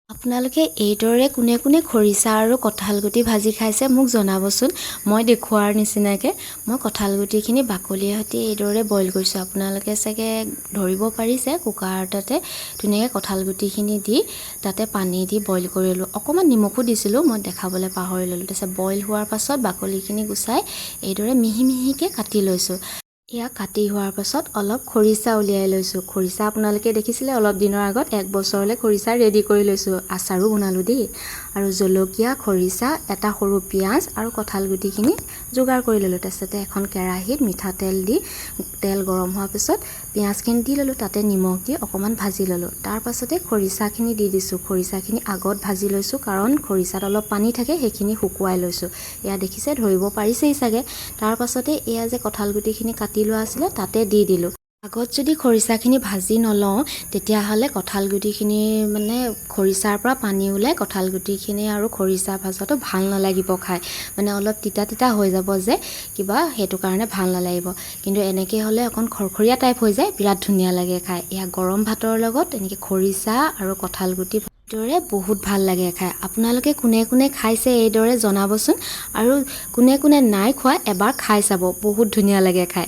আপোনালোকে এইদৰে কোনে কোনে খৰিচা আৰু কঁঠালগুটি ভাজি খাইছে, মোক জনাবচোন। মই দেখুওৱাৰ নিচিনাকৈ মই কঁঠালগুটিখিনি বাকলিৰ সৈতে এইদৰে বইল কৰিছোঁ। আপোনালোকে চাগে ধৰিব পাৰিছে। কুকাৰতে ধুনীয়াকৈ কঁঠালগুটিখিনি দি তাতে পানী দি বইল কৰি ল'লোঁ। অকণমান নিমখো দিছিলোঁ, মই দেখাবলৈ পাহৰি ল'লোঁ। তাৰপিছত বইল হোৱাৰ পাছত বাকলিখিনি গুচাই এইদৰে মিহি মিহিকৈ কাটি লৈছোঁ। এয়া কাটি হোৱাৰ পাছত অলপ খৰিচা উলিয়াই লৈছোঁ। খৰিচা আপোনালোকে দেখিছিলে অলপ দিনৰ আগত, এক বছৰলৈ খৰিচা ৰেডি কৰি লৈছোঁ। আচাৰো বনালোঁ দেই। আৰু জলকীয়া, খৰিচা, এটা সৰু পিঁয়াজ আৰু কঁঠাল গুটিখিনি যোগাৰ কৰি ল'লোঁ। তাৰপিছতে এখন কেৰাহীত মিঠাতেল দি, তেল গৰম হোৱাৰ পিছত পিঁয়াজখিনি দি ল'লোঁ। তাতে নিমখ দি অকণমান ভাজি ল'লোঁ। তাৰ পাছতে খৰিচাখিনি দি দিছোঁ। খৰিচাখিনি আগত ভাজি লৈছোঁ, কাৰণ খৰিচাত অলপ পানী থাকে, সেইখিনি শুকুৱাই লৈছোঁ। এয়া দেখিছে, ধৰিব পাৰিছেই চাগে। তাৰ পাছতে এয়া যে কঁঠাল গুটিখিনি কাটি লোৱা আছিলে, তাতে দি দিলোঁ। আগত যদি খৰিচাখিনি ভাজি নলওঁ, তেতিয়াহ'লে কঁঠাল গুটিখিনি মানে খৰিচাৰ পৰা পানী ওলাই কঁঠাল গুটিখিনি আৰু খৰিচা ভজাটো ভাল নালাগিব খাই, মানে অলপ তিতা তিতা হৈ যাব যে কিবা, সেইটো কাৰণে ভাল নালাগিব। কিন্তু এনেকৈ হ'লে অকণ খৰখৰীয়া টাইপ হৈ যায়, বিৰাট ধুনীয়া লাগে খাই। এয়া গৰম ভাতৰ লগত এনেকৈ খৰিচা আৰু কঁঠাল গুটি দৰে বহুত ভাল লাগে খাই। আপোনালোকে কোনে কোনে খাইছে এইদৰে জনাবচোন আৰু কোনে কোনে নাই খোৱা, এবাৰ খাই চাব, বহুত ধুনীয়া লাগে খাই।